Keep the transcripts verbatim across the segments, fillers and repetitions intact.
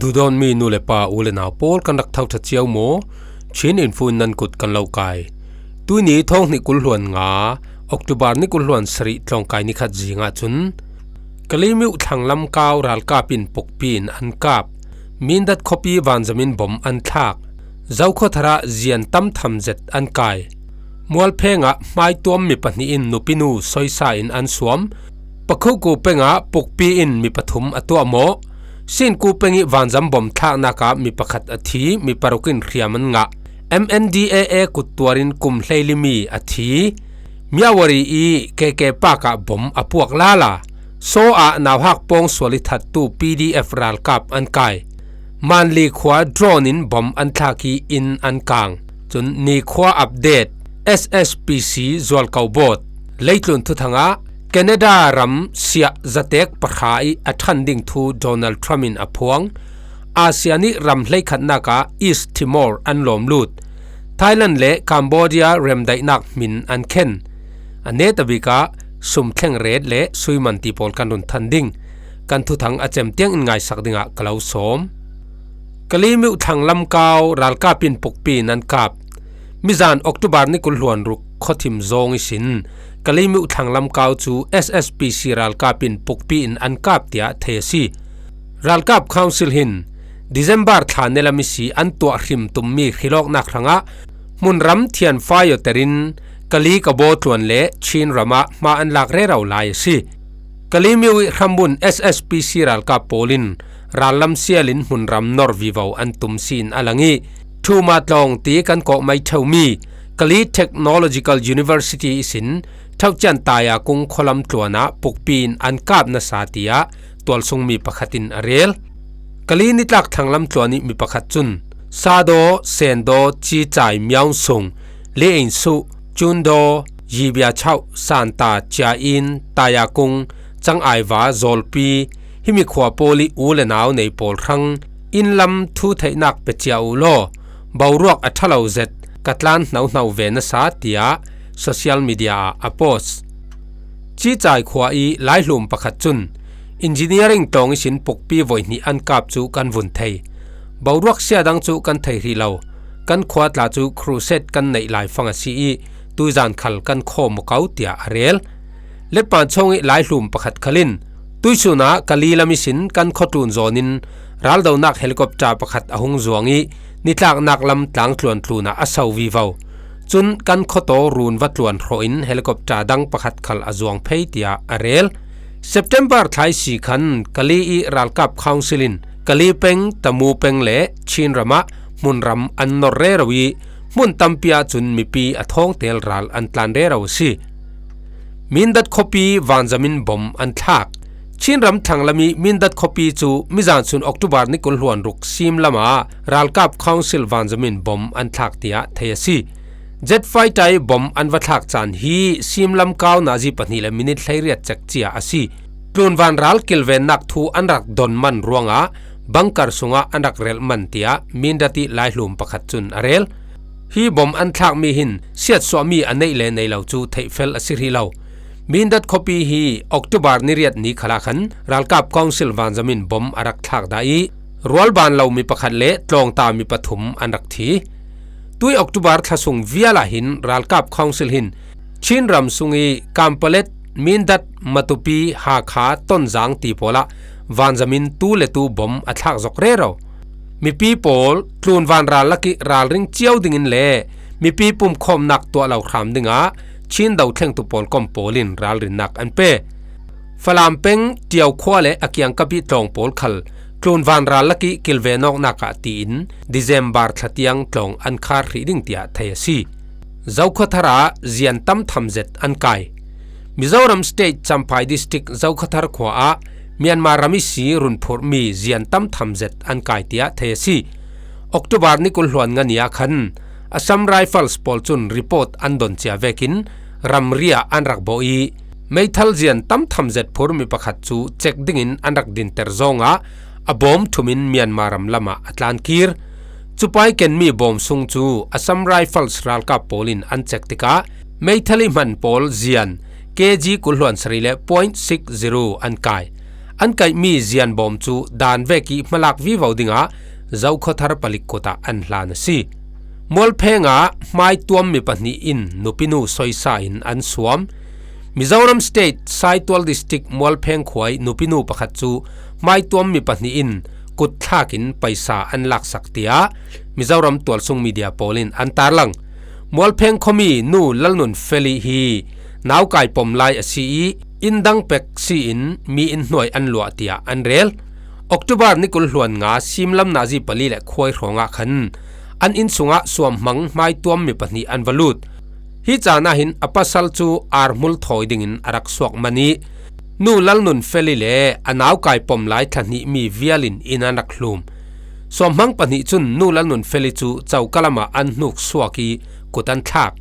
Duhdawtmi nu le pa, u le nau pawl, kan rak tho ṭha cio maw? Chin Info in nan kut kan lo kai. Tuini thawng hnih kul hluan nga, October ni kul hluan sarih tlawngkai ni khat zingah cun Kalaymyo thlanglam kau ralkap in pukpi in an kap. Mindat khuapi vanzam in bom an thlak. Zokhawthar ah zian tam tham zet an kai. Mualpheng ah hmaituam mi pahnih in nupinu soisa in an suam. Pakhuku peng ah pukpi in mi pathum a tuahmawh. Sinku peng ih vanzam bom thlaknak ah mi pakhat a thi, mi paruk in hriam an ngah. M N D A A kuttuar in kum hleili mi a thi. Myawaddy ih K K Park ah bom a puak lala. Saw ah nauhak pawng sual ih thattu P D F ralkap an kai. Manli khua drone in bom an thlak ih inn an kang. Cun nikhua update, S S P C zualko bawt. Leitlun thuthang ah Canada ram siah zatek pahra ih a ṭhan ding thu Donald Trump in a phuang. Asia nih ram hleikhatnak ah East Timor an lawm lut. Thailand le Cambodia remdaihnak hmin an khen. A netabik ah sum thleng ret le suiman ti pawl kan run than ding. Kan thuthang a cem tiang in ngaisak dingah ka lo sawm. Kalaymyo thlanglam kau ralkap in pukpi in an kap. Mizan October ni kul hluan ruk khuathim zawng ihsin Kalaymyo thlanglam kau cu S S P C ralkap in pukpi in an kap tiah thei a si. Ralkap Council hin December thla nelam ihsi an tuah hrim tummi hrilawknak hrangah hmunram thianfai awter in Kali Kabaw tluan le Chin ram ah hma an lak rero lai a si. Kalaymyo ih hrammun S S P C ralkap pawl in rallam sial in hmunram nor vivo an tum si in a lang ih, Thuma tlawng ti kan kawh mai ṭheumi Kali Technological University ihsin Thaucian Tayakung khualam tluan ah pukpi in an kap nasa tiah tualsungmi pakhat in a rel. Kali nitlak thlanglam tluan ih mi pakhat cun Sadaw, Sendaw, Cicai, Myaungsung, Lieinsuh, Cundaw, Yibia Chauh, Santa, Cia In, Tayakung, Cangaiva, Zawlpi, himi khua pawl ih u le nau nei pawl hrang innlam thu theihnak pe cia uh law, boruak a ṭha lo zet ka tlan hnohno ve nasa, tiah social media ah a post. Cicai khua ih laihlum pakhat cun engineering tlawng ihsin pukpi voihnih an kap cu kan vun thei. Boruak sia dang cu kan thei hrih lo. Kan khua tla cu crusade kan neih laifang a si ih tuizan khal kan khawm uh ko, tiah a rel. Letpan chung ih laihlum pakhat khal in tuihsun ah Kali lam ihsin kan khuatlun zawn in raldonak helicopter pakhat a hung zuang ih nitlaknak lam tlangtluan tlun ah a so vivo. Cun kan khuataw run va tluan hrawh in helicopter dang pakhat khal a zuang phei, tiah a rel. September thla ihsi khan Kali ih ralkap Council in Kali peng, Tamu peng le Chin ram ah hmunram an nor rero ih hmun tampi ahcun mipi a thawngtel ral an tlan rero a si. Mindat khuapi vanzam in bom an thlak. Chin ram thlanglam ih Mindat khuapi cu mizan sun October ni kul hluan ruk sim lam ah ralkap Council vanzam in bom an thlak, tiah thei a si. Jet fighter ih bom an va thlak caan hi simlam kau nazi pahnih le minit hleiriat cek cia a si. Tlunvan ral kilvennak thu an rak don man ruangah bunker sungah an rak relh man, tiah Mindat ih laihlum pakhat cun a rel. Hi bom an thlakmi hin siatsuahmi a neih le nei lo cu theihfel a si hrih lo. Mindat khuapi hi October ni riat ni khalah khan ralkap Council vanzam in bom a rak thlak dah ih rualban lo mi pakhat le tlawngta mi pathum an rak thi. Tui October thla sung vial ah hin ralkap Council hin Chin ram sung ih Kanpetlet, Mindat, Matupi, Hakha, Tonzang ti pawl ah vanzam in tu le tu bom a thlak zok rero. Mipi pawl tlunvan ral lak ih ralring cio dingin le mipi pumkhawmnak tuah lo hram dingah Chin dothlengtu pawl kom pawl in ralrinnak an pe. Falam peng Ṭio khua le a kiangkap ih tlawng pawl khal tlunvan ral lak ih kilven awknak ah tiin December thla tiang tlawng an khar hrih ding, tiah thei a si. Zokhawthar ah zian tam tham zet an kai. Mizoram State Champhai District Zokhawthar khua ah Myanmar ram ihsi run phurhmi zian tam tham zet an kai, tiah thei a si. October ni kul hluan nga ni ah khan Assam Rifles pawl cun report an don cia vekin ramri ah an rak bawh ih meithal zian tam tham zet phurmi pakhat cu cek dingin an rak dinter zawngah a bawm ṭhum in Myanmar ram lamah a tlankir. Cupa ih kenmi bawm sung cu Assam Rifles ralkap pawl in an cek tikah meithal ih hman pawl zian K G kul hluan sarih le point six zero an kai. An kaihmi Zianbawm cu dan vek ih hmalak vivo dingah Zokhawthar palik kutah an hlan a si. Mualpheng ah hmaituammi pahnih in nupinu soisa in an suam. Mizoram State Saitual District Mualpheng khua ih nupinu pakhat cu hmaituammi pahnih in kutthlak in paisa an laksak, tiah Mizoram tualsung media pawl in an tarlang. Mualpheng khuami Nu Lalnun Feli hi naukai pom lai a si ih, inn dang pek si in mi inn hnuai an luah, tiah an rel. October ni kul hluan nga simlam nazi pali le khuai hrawngah khan an inn sungah suamhmang hmaituammi pahnih an va lut. Hi caan ah hin a pasal cu arhmul thawi dingin a rak suak man ih, Nu Lalnun Feli le a naukai pom lai thla hnihmi vial in inn an rak hlum. Suamhmang pahnih cun Nu Lalnun Feli cu coka lamah an hnuk suak ih kut an thlak.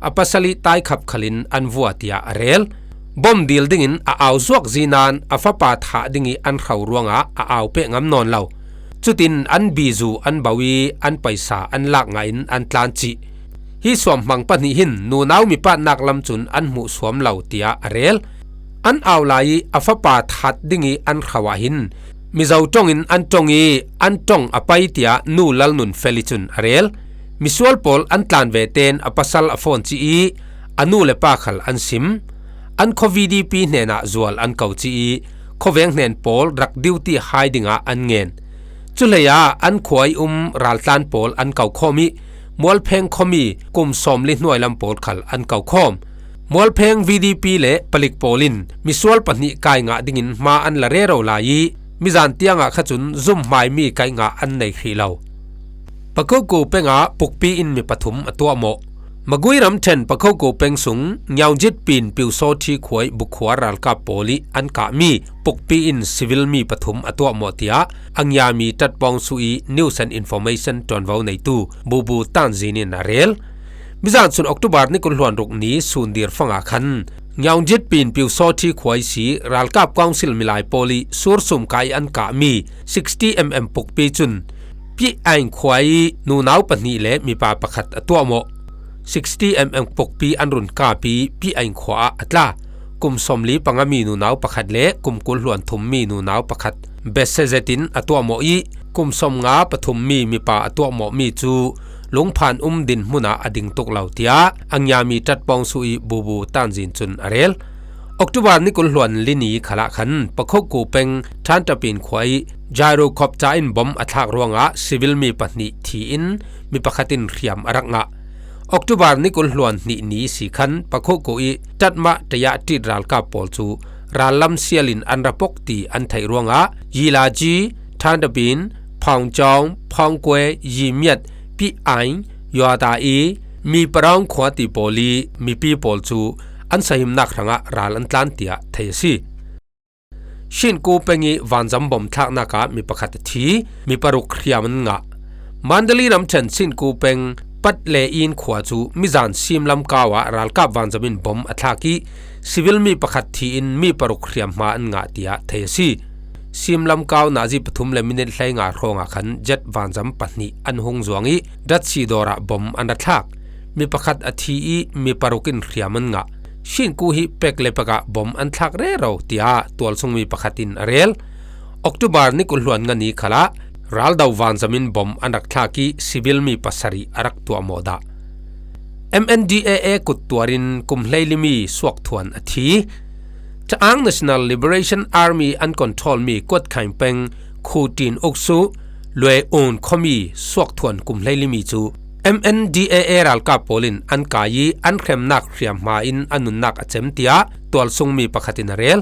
A pasal ih taikhap khalin an vua, tiah a rel. Bom dil dingin a au zuak zinain a fapa thah ding ih an hro ruangah a au peh ngam nawn lo. Cutin an bizu an bo ih an paisa an lak ngah in an tlan cih. Hi suamhmang pahnih hin nunau mipatnak lam cun an hmuh suam lo, tiah a rel. An au lai ih a fapa that ding ih an hro ah hin Mizo ṭong in an ṭong ih an ṭong a pai, tiah Nu Lalnun Feli cun a rel. Misual pawl an tlan ve tein a pasal a phone cih ih a nu le pa khal an sim. An khua V D P hnenah zual an ko cih ih khuaveng hnen pawl rak duty hai dingah an ngen. Cuhleiah an khua ih um raltlan pawl an ko khawm ih Mualpheng khuami kum sawmli hnuai lam pawl khal an ko khawm. Mualpheng V D P le palik pawl in misual pahnih kai ngah dingin hma an la rero lai ih mizan tiangah kha cun zumhmaimi kaih ngah an nei hrih lo. Pakhuku peng ah pukpi in mi pathum a tuahmawh. Magui ramṭhen Pakhuku peng sung Nyaungjit pin Piusawthi khua ih bukhuar ralkap pawl ih an kahmi pukpi in civil mi pathum a tuahmawh, tiah a ngiami ṭatpawng su ih News and Information ṭuanvo neitu Bubu Tanzin in a rel. Mizan sun October ni kul hluan ruk ni sun dirfang ah khan Nyaungjit pin Piusawthi khua ih si ralkap council milai pawl ih sursum kai an kahmi sixty mm pukpi cun Pi Ain khua ih nunau pahnih le mipa pakhat a tuahmawh. Sixty mm pukpi an run kap ih Pi Ain khua ah a tla. Kum sawmli panga mi nunau pakhat le kum kul hluan thum mi nunau pakhat bese zetin a tuahmawh ih kum sawmnga pathum mi mipa a tuahmawhmi cu lungphan um dinhmun ah a ding tuk lo, tiah a ngiami ṭatpawng su ih Bubu Tanzin cun a rel. October ni kul hluan li ni khalah khan Pakhuku peng Ṭhanṭapin khua ih Jairo khop ca in bom a thlak ruangah civil mi pahnih thi in mi pakhat in hriam a rak ngah. October ni kul hluan hnih ni si khan Pakhuku ih Ṭatmah Tayah ṭit ralkap pawl cu rallam sial in an ra pok ti an theih ruangah Yilaji, Ṭhanṭapin, Phawngcawng, Phawngkue, Yimiat, Pi Ain, Yuata ih mi Parawng khua ti pawl ih mipi pawl cu an sahimnak hrangah ral an tlan, tiah thei a si. Shinku peng ih vanzam bom thlaknak ah mi pakhat a thi, mi paruk hriam an ngah. Mandali ramṭhen Shinku peng Patle In khua cu mizan simlam kau ah ralkap vanzam in bom a thlak ih civil mi pakhat thi in mi paruk hriam hma an ngah, tiah thei a si. Simlam kau nazi pathum le minit hleinga hrawngah khan jet vanzam pahnih an hung zuang ih datsi dawr ah bom an ra thlak. Mi pakhat a thi ih mi paruk in hriam an ngah. Shinku hi pek le pek ah bom an thlak rero, tiah tualsungmi pakhat in a rel. October ni kul hluan nga ni khalah raldo vanzam in bom an rak thlak ih civil mi pasarih a rak tuahmawh dah. M N D A A kut tuar in kum hleili mi suakthuan a thi. Chaang National Liberation Army an control mi Kuat Khaing peng Khutin Uksu Lue Un khuami suakthuan kum hleili mi cu M N D A A ralkap pawl in an kai ih an hremnak hriam hma in a nunnak a cem, tiah tualsungmi pakhat in a rel.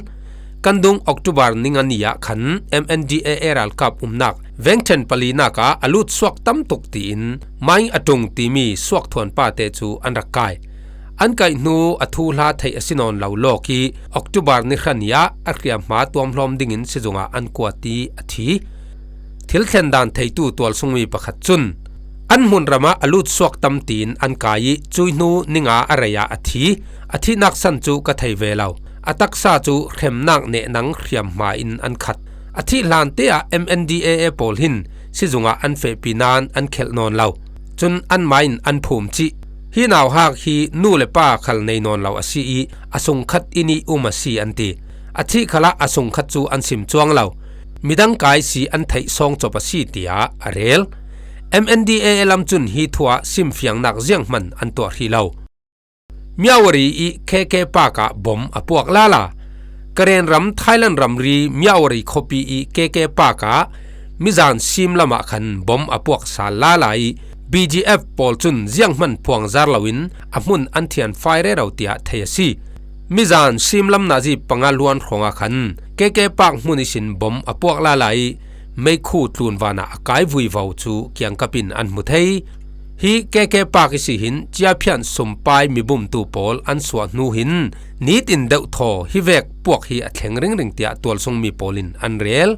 Kan dung October ni nga ni ah khan M N D A A ralkap umnak vengṭhen palinak ah a lut suak tam tuk tiin mai a ṭung timi suakthuan pate cu an rak kai. An kaih hnu a thuhla theih a si nawn lo lawk ih October ni hra ni ah a hriamhma tuamhlawm dingin sizung ah an kuat ih a thi. Thil thlen dan theitu tualsungmi pakhat cun an hmunram ah a lut suak tam tiin an kai ih cuih hnu ni nga a rei ah a thi. A thihnak san cu ka thei ve lo. A taksa cu hremnak nehnang hriamhma in an khat. A thih hlante ah M N D A A pawl hin sizung ah an fehpi nain an khelh nawn lo. Cun anmah in an phum cih. Hi nauhak hi nu le pa khal nei nawn lo a si ih a sungkhat inn ih um a si, an ti. A thih khalah a sung khat cu an sim cuang lo. Midang kai si an theih sawng cop a si, tiah a rel. M N D A A lam cun hi thu ah simfiangnak zianghman an tuah hrih lo. Myawaddy i K K Park ah bom a puak lala. Karen ram Thailand ramri Myawaddy khuapi i K K Park ah mizan sim lamah khan bom a puak sal lala i B G F pawl cun zianghman phuangzar loin a hmun an thianfai rero tiah thei a si. Mizan sim lam nazi panga luan hrawngah khan K K Park hmun ihsin bom a puak lala i meikhu tlunvan ah a kai vuivo cu kiangkap in an hmu thei. Hi K K Park ihsi hin ciaphian sumpai mibumtu pawl an suah hnu hin nitin deuhthaw hi vek puak hi a thleng ringring tiah tualsungmi pawl in an rel.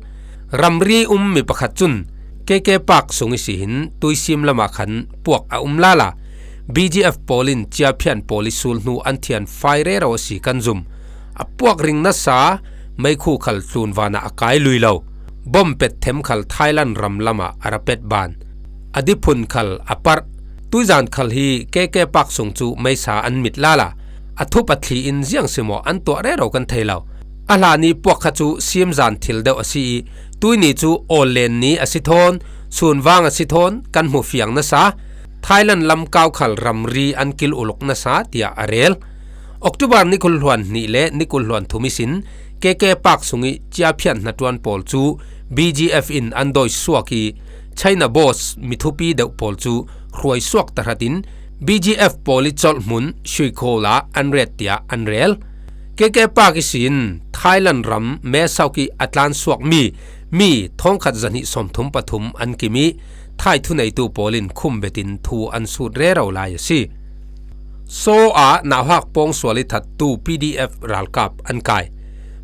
Ramri um mi pakhat cun K K Park sung ihsi hin tuisim lamah khan puak a um lala. B G F pawl in ciaphian pawl i sul hnu an thianfai rero a si kan zum. A puak ring nasa, meikhu khal tlunvan ah a kai lui lo. Bom pet them khal Thailand ram lamah a ra pet ban. A diphun khal a parh. Tuizan khal hi K K Park sung cu meisa an mit lala. A thup a thli in ziang simaw an tuah rero kan thei lo. A hlan i puak kha cu simzan thil deuh a si i, tuini cu awllen ni a si thawn, sunvang a si thawn kan hmu fiang nasa. Thailand lamkau khal ramri an kil uluk nasa, tiah a rel. October ni kul hluan hnih le ni kul hluan thum ihsin K K Park sung i ciaphian hnaṭuan pawl cu B G F in an dawi suak i, China boss mi thupi deuh pawl cu hruai suak tahratin B G F pawl i colh hmun Shuikho ah an ret tiah an rel. K K Park ihsin Thailand ram Mae Sot i a tlan suakmi mi thawngkhat zahnih sawmthum pathum an kim i, Thai thuneitu pawl in khum betin thu an sut rero lai a si. Saw ah nauhak pawngsual i thattu P D F ralkap an kai.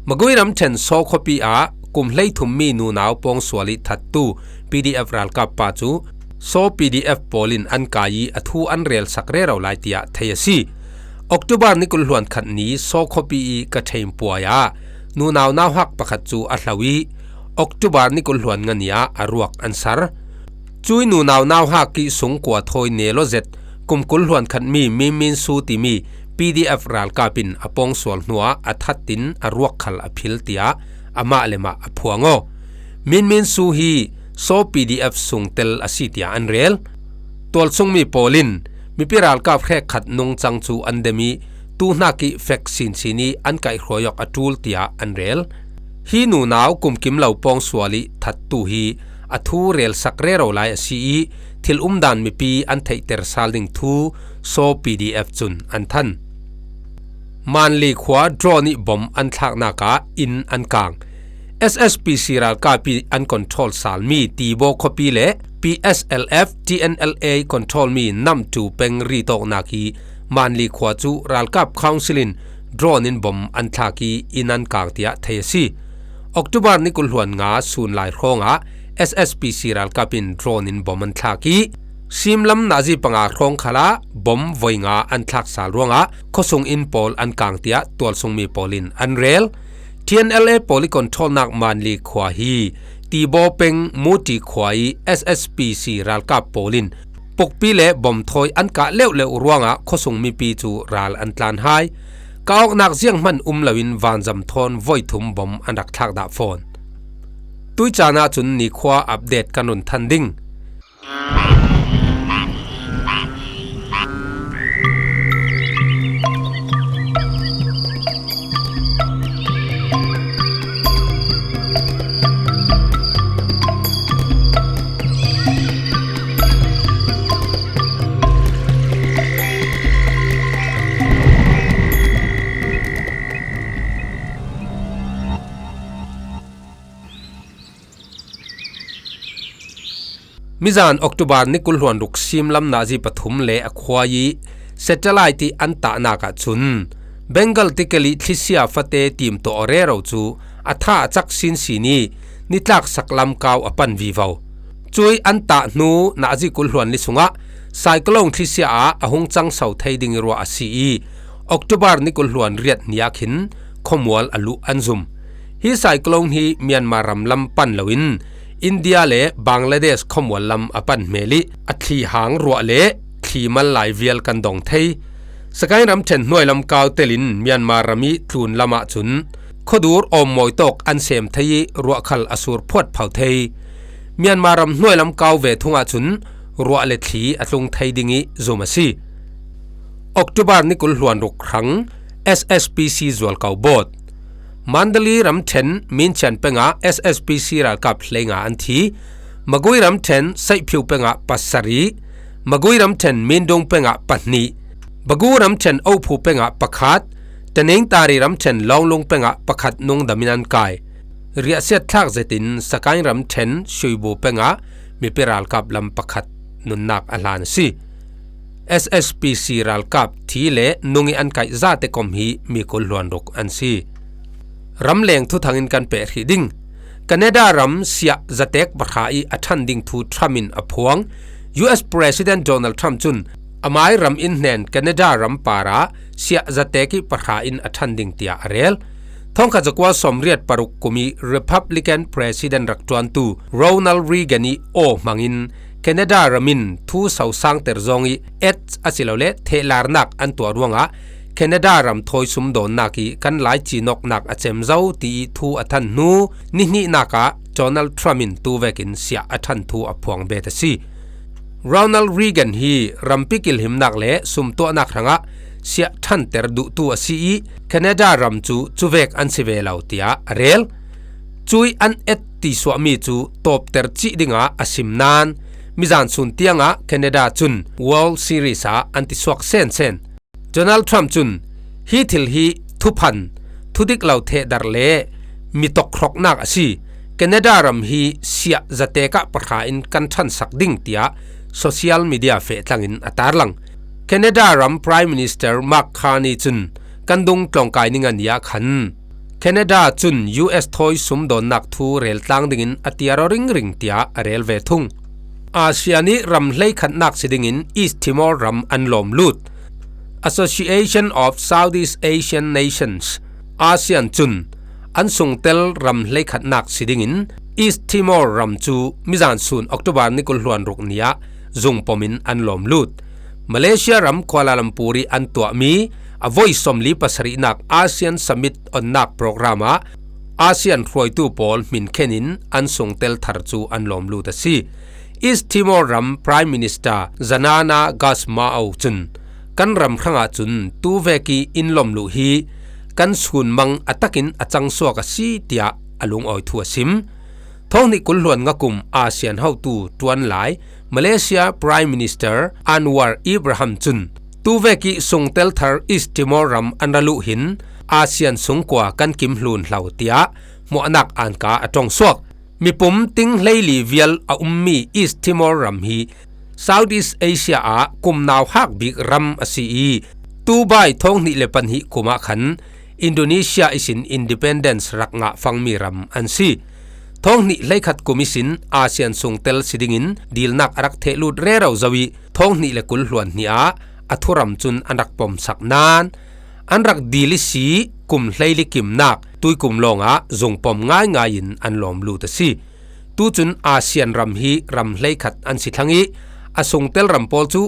Magui ramṭhen Saw khuapi ah kum hleithum mi nunau pawngsual i thattu P D F ralkap pa cu Saw P D F pawl in an kai i a thu an relsak rero lai tiah thei a si. October ni kul hluan khat ni Saw khuapi i Kathein puai ah nunau nauhak pakhat cu a hlo i October ni kul hluan nga ni ah a ruak an sar. Cui nunau nauhak i sungkua thawi nelo zet kum kul hluan khat mi Min Min Su timi P D F ralkap in a pawngsual hnuah a that in a ruak khal a phil tiah amah le mah a phuang aw. Min Min Su hi Saw P D F sungtel a si tiah an rel. Tualsungmi pawl in mipi ralkap hrekkhat nungcang cu an dem i, tuhnak i fek sinsin i an kaihhruai awk a ṭul tiah an rel. Hi nunau kumkim lo pawngsual i thattu hi a thu relsak rero lai a si i, thil umdan mipi an theihter sal ding thu Saw P D F cun an than. Manli khua drone i bom an thlaknak ah inn an kang. S S P C ralkap i an control salmi Tibaw khuapi le P S L F T N L A control mi Namtu peng ritawknak i Manli khua cu ralkap council in drone in bom an thlak i inn an kang tiah thei a si. October ni kul hluan nga sun lai hrawngah S S P C ralkap in drone in bom an thlak i, simlam nazi panga hrawng khalah bom voi nga an thlak sal ruangah khuasung inn pawl an kang tiah tualsungmi pawl in an rel. T N L A pawl i controlnak Manli khua hi Tibaw peng Muti khua i S S P C ralkap pawl in pukpi le bom thawi an kah leuhleuh ruangah khuasung mipi cu ral an tlan hai. Kah awknak zianghman um loin vanzam thawn voi thum bom an rak thlak dah fawn. Tuicaan ahcun nikhua update kan run than ding. Mizan October ni kul hluan ruk simlam nazi pathum le a khua i satellite i an tahnak ahcun Bengal tikel i thlisia fate timtuah rero cu a tha a cak sinsin i nitlak saklam kau a pan vivo. Cui an tah hnu nazi kul hluan li sungah cyclone thlisia ah a hung cangso thei ding i ruah a si i October ni kul hluan riat ni ah khin khuamual a luh an zum. Hi cyclone hi Myanmar ram lam pan loin India le Bangladesh khuamual lam a pan hmel i a thli hang ruah le thli mal lai vial kan dong thei. Sagaing ramṭhen hnuai lam kau telin Myanmar ram i tlun lamah cun khuadur awmmawi tawk an sem thei ih ruah khal a sur phuat pho thei. Myanmar ram hnuai lam kau ve thung ahcun ruah le thli a tlung thei ding ih zum a si. October ni kul hluan ruk hrang S S P C zualkau bawt. Mandalay ramṭhen Minchian pengah S S P C ralkap hleinga an thi. Magui ramṭhen Saihphiu pengah pasarih, Magui ramṭhen Mindung pengah pahnih, Bagu ramṭhen Ophu pengah pakhat, Taningtari ramṭhen Lawnglung pengah pakhat nungdamin an kai. Riahsiat thlak zetin Sakaing ramṭhen Shuibu pengah mipi ralkap lam pakhat nunnak a hlan a si. S S P C ralkap thi le nung ih an kaih zate kom hi mi kul hluan ruk an si. Ramleng thuthang in kan peh hrih ding. Canada ram siah zatek pahra ih a ṭhan ding thu Trump in a phuang. U S President Donald Trump cun amai ram in hnen Canada ram parah siah zatek ih pahra in a ṭhan ding tiah a rel. Thawngkhat zakua sawmriat paruk kum ih Republican President rak ṭuantu Ronald Reagan ih aw hmangin Canada ram in thu sosangter zawng ih et asilole thehlarnak an tuah ruangah Canada ram thawi sumdawnnak ih kan laici nawknak a cem zo ti ih thu a ṭhan hnu nihnihnak ah Donald Trump in tu vekin siah a ṭhan thu a phuang bet a si. Ronald Reagan hi rampi kilhimnak le sumtuahnak hrangah siah ṭhanter duhtu a si ih Canada ram cu cuvek an si ve lo tiah a rel. Cuih an et ti suahmi cu tawpter cih dingah a sim nain mizan sun tiangah Canada cun World Series ah an ti suak sensen. Donald Trump cun hi thil hi thuphan, thudik lo thehdarh le mi tokhroknak a si. Canada ram hi siah zatek ah pahra in kan ṭhansak ding tiah social media feh tlangin a tarlang. Canada ram Prime Minister Mark Carney cun kan dung tlawngkai ni nga ni ah khan Canada cun U S thawi sumdawnnak thu rel tlang dingin a tiar aw ringring tiah a rel ve thung. ASEAN ih ram hleikhatnak si dingin East Timor ram an lawm lut. Association of Southeast Asian Nations, ASEAN cun an sungtel ram hleikhatnak si dingin East Timor ram cu mizan sun October ni kul hluan ruk ni ah zungpom in an lawm lut. Malaysia ram Kuala Lumpur ih an tuahmi a voi sawmli pasarihnak ASEAN Summit onnak program ah ASEAN hruaitu pawl hminkhen in an sungtel thar cu an lawm lut a si. East Timor ram Prime Minister Xanana Gusmão cun kan ram hrangah cun tuvek ih in lawm luh hi kan sunmang a takin a cangsuak a si tiah a lungawi thu a sim. Thawng hnih kul hluan nga kum ASEAN hotu ṭuan lai Malaysia Prime Minister Anwar Ibrahim cun tuvek ih sungtel thar East Timor ram an ra luh hin ASEAN sungkua kan kim hlun hlo tiah hmuahnak anka a ṭongsuak. Mipum ting hleili vial a ummi East Timor ram hi Southeast Asia ah kum nauhak bik ram a si ih, tubai thawng hnih le pahnih kum ah khan Indonesia ihsin independence rak ngah fangmi ram an si. Thawng hnih hleikhat kum ihsin ASEAN sungtel si dingin dilnak a rak theh lut rero zo ih, thawng hnih le kul hluan hnih ah a thuram cun an rak pomsak nain, an rak dil ihsi kum hleili kimnak tuikum lawngah zungpom ngaingai in an lawm lut a si. Tucun ASEAN ram hi ram hleikhat an si thlang ih, a sungtel ram pawl cu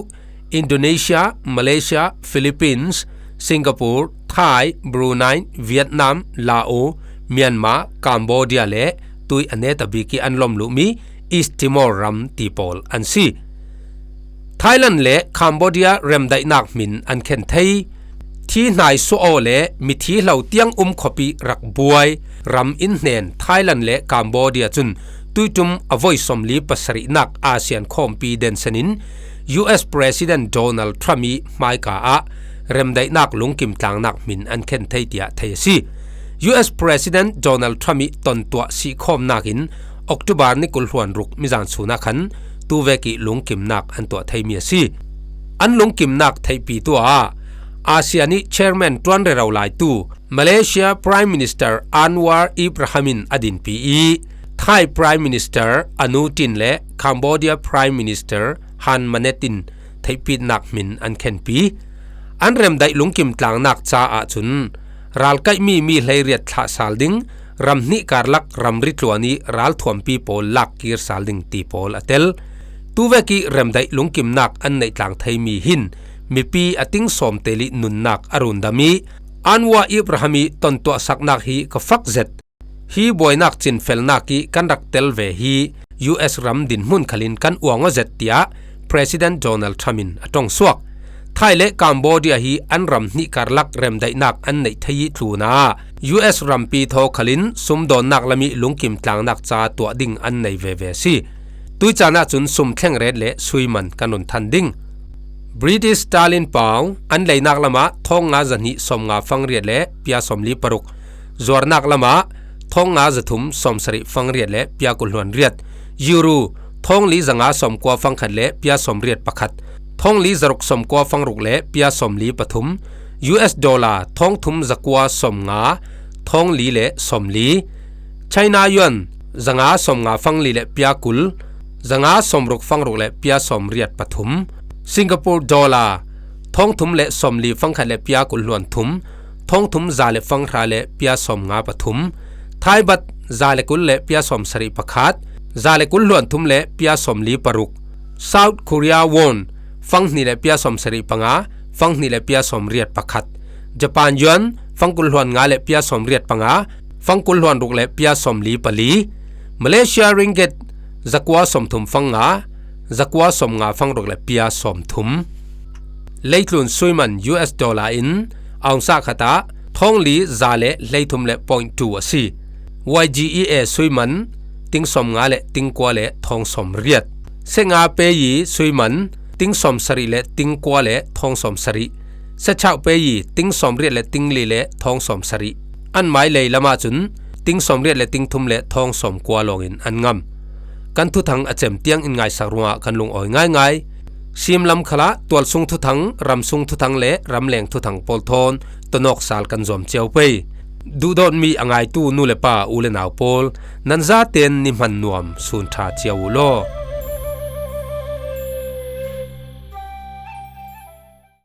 Indonesia, Malaysia, Philippines, Singapore, Thai, Brunei, Vietnam, Laos, Myanmar, Cambodia le tui a netabik ih an lawm luhmi East Timor ram ti pawl an si. Thailand le Cambodia remdaihnak hmin an khen thei. Thi hnai suah aw le mithi hlo tiang um khawpih rak buai ram in hnen Thailand le Cambodia cun tuiṭum a voi sawmli pasarihnak ASEAN khawmpi densen in U S President Donald Trump ih hmaika ah remdaihnak lungkim tlangnak hmin an khen thei tiah thei a si. U S President Donald Trump ih tontuah sihkhawmnak in October ni kul hluan ruk mizan sun ah khan tuvek ih lungkimnak an tuah theimi a si. An lungkimnak theihpitu ah ASEAN ih chairman ṭuan rero laitu Malaysia Prime Minister Anwar Ibrahim in a dinpi ih, Thai Prime Minister Anutin le Cambodia Prime Minister Hun Manet in theihpitnak hmin an khenpi. An remdaih lungkim tlangnak caah cun ralkaihmi mi hleiriat thlah sal ding, ram hnih karlak ramri tluan ih ralthuampi pawl lakkir sal ding ti pawl a tel. Tuvek ih remdaih lungkimnak an neih tlang theimi hin mipi a ting sawm tel ih nunnak a rundam ih, Anwar Ibrahim ih tontuahsaknak hi ka fak zet. Hi buainak cinfelnak ih kan rak tel ve hi. U S ram dinhmun khalin kan uang aw zet, tiah President Donald Trump in a ṭongsuak. Thai le Cambodia hi an ram hnih karlak remdaihnak an neih thei ih tlunah U S rampi thaw khalin sumdawnnak lam ih lungkim tlangnak ca tuah ding an nei veve a si. Tuican ahcun sum thlengret le suiman kan run than ding. British Sterling Pound an leinak lamah thawng nga zahnih sawmnga fangriat le pia sawmli paruk. Zuarnak lamah thawng nga zathum sawmsarih fangriat le pia kulhluan riat. Euro thawng li zanga sawmkua fangkhat le pia sawmriat pakhat. Thawng li zaruk sawmkua fangruk le pia sawmli pathum. U S dollar thawng thum zakua sawmnga thawng li le sawmli. China yuan zanga sawmnga fangli le pia kul, zanga sawmruk fangruk le pia sawmriat pathum. Singapore dollar thawng thum le sawmli fangkhat le pia kulhluan thum, thawng thum za le fanghra le pia sawmnga pathum. Thai baht za le kul le pia sawmsarih pakhat, za le kulhluan thum le pia sawmli paruk. South Korea won fanghnih le pia sawmsarih panga, fanghnih le pia sawmriat pakhat. Japan yuan fangkulhluan nga le pia sawmriat panga, fangkulhluan ruk le pia sawmli pali. Malaysia ringgit zakua sawmthum fanga, zakua sawmnga fangruk le pia sawmthum. Leitlun suiman U S dollar in ounce khatah thawng li za le hleithum le point two a si. Y G E A suiman ting sawmnga le ting kua le thawng sawmriat. Senga peyi suiman ting sawmsarih le ting kua le thawng sawmsarih. Sechau peyi ting sawmriat le ting li le thawng sawmsarih. An mai lei lamah cun ting sawmriat le ting thum le thawng sawmkua lawngin an ngam. Kan thuthang a cem tiang in ngaisak ruangah kan lungawi ngaingai. Simlam khalah tualsung thuthang, ramsung thuthang le ramleng thuthang pawl thawn tonawk sal kan zuam cio pei. Duhdawtmi a ngaitu nu le pa, u le nau pawl, nan zaten ni hman nuam sun ṭha cio uh law.